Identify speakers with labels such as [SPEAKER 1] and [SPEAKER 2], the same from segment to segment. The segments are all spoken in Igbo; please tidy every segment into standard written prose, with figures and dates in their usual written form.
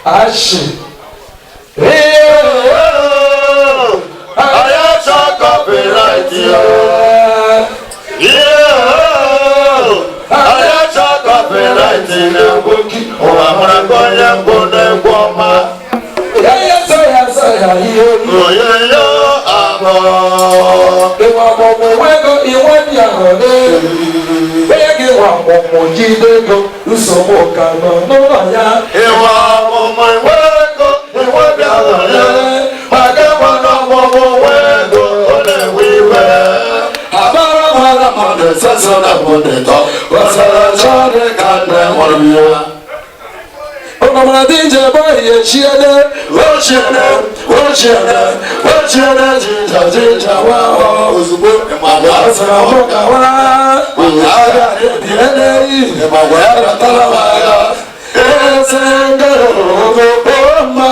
[SPEAKER 1] Ashi.
[SPEAKER 2] Anyị achọ copyright yo. Anyị achọ copyright na-egbu ụwa mara ka onye mbụ na-egwu ọma.
[SPEAKER 1] Ya ya sọ ya sọ ya ihe.
[SPEAKER 2] Oyoyo abọ.
[SPEAKER 1] Ìwà ọmụmụ nwego iwe dị ahụ n'elu. Onye gị nwa ọmụmụ jide ego nsogbu ka nọ n'ụlọ ya.
[SPEAKER 2] Ịwa ọmụmụ nwe ego iwe bịara ya. Maka ịwa na ọmụmụ nwe ego ọ na-ewe iwe.
[SPEAKER 1] Abara mara
[SPEAKER 2] Mmadụ sọsọ na mmadụ tọ. Gbasara chọrọ ka nne mụrụ ya.
[SPEAKER 1] Ọmọmọdé dị nje bọ ihe chiele ochiele ochiele ochiele jinja jinja wa
[SPEAKER 2] Ozugbo ịmagwa
[SPEAKER 1] asara mụ ka wa agha ebiele yi
[SPEAKER 2] ịmagwa ya
[SPEAKER 1] ratara m agha eze ngere ogo mma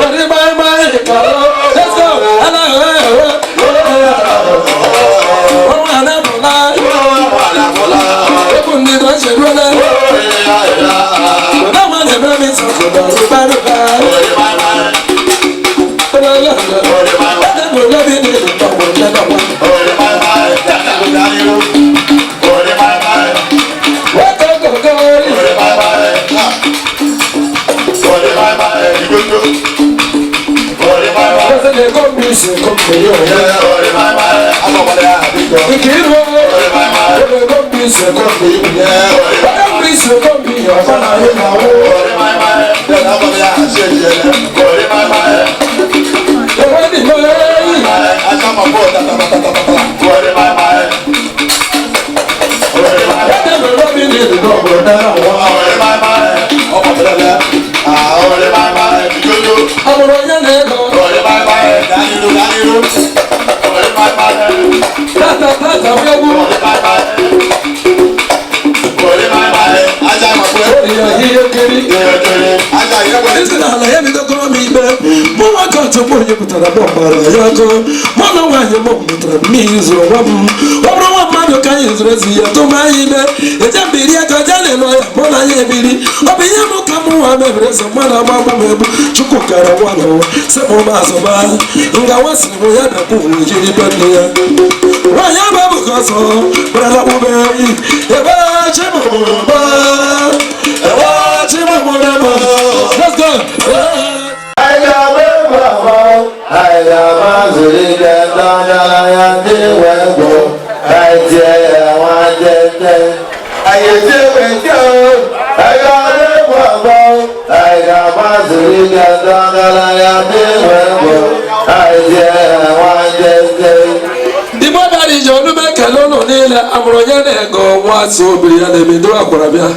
[SPEAKER 1] ori maimai karo. Let's go. Ala ọnwa anabụla egwu ndị dọ ncheruole ọdọ nwa na-eme m ịtụ rụba rụba. Amụrụ onye na-ego tata tata egwu ori ya ihe nkiri isi n'ala ya bidogoro m ikpe mụ nwoke otu mụ onye pụtara m gbara ya ọkụ mụ na nwaanyị m mụtara mmiri zụrụ nwa m ọ bụrụ nwa mmadụ ka anyị zụrụ ezi ya tụma anyị ime eje mbiri ego je na-elu ya mụ na ya ebiri ọ bụ ihe m ka mụ nwa mebiri eze mmadụ agba m egbu chukwu kara nwa n'ụwa sekpụ m azụba nga nwa sịrị m ya bịakwu jiri be nne ya nwaanyị abụ bụ ka ọzọ gbarala kpụbe eyi ebe chimụmụba ebe chimụmụba. Let's go. Igbo bịara ije olu m ekele ụlọ niile amụrụ onye na-ego nwa so obiri ya na-ebido akwara bịa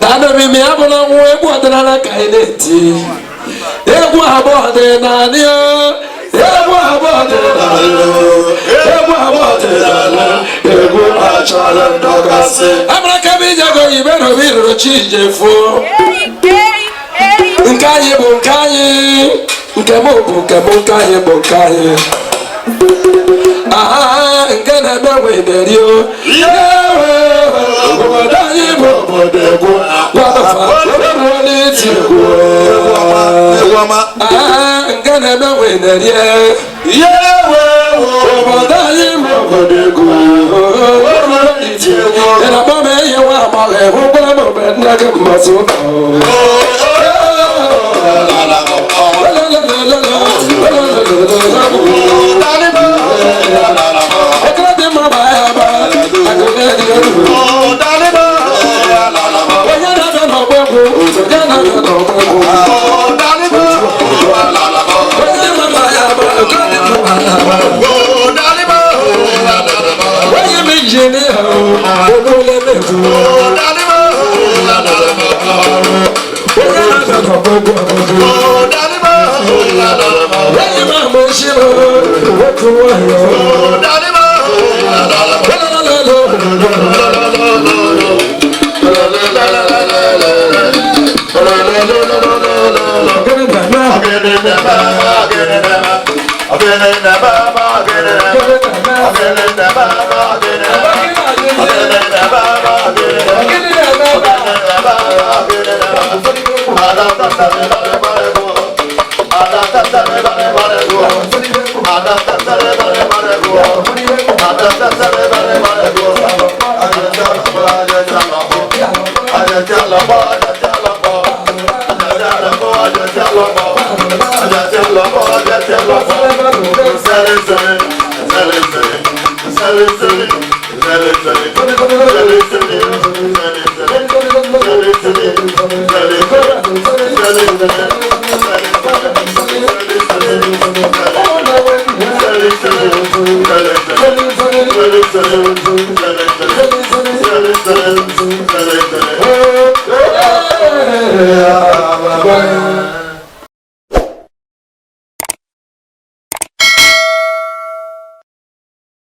[SPEAKER 1] dadomimi abụla nwa egwu ọdịnala ka anyị na-eti egwu abụọ dị naanị o egwu abụọ dị naanị o egwu abụọ dị naanị egwu achọrọ ndọgasị amara kebe ije go ibe na obi rụrụ chi ije fuo nke anyị bụ nke anyị nke mụ bụ nke mụ nke anyị bụ nke anyị aha nke na-eme nwederi o obodo anyị bụ obodo egwu gwadafa oruola iti egwu aha nke na-eme nwederi obodo anyị bụ obodo egwu oruola iti egwu ị na-akpọ m enyi nwa agbọghọ ịhụkwara m mgbe nne gị mmasị ụlọ.
[SPEAKER 2] Thank you.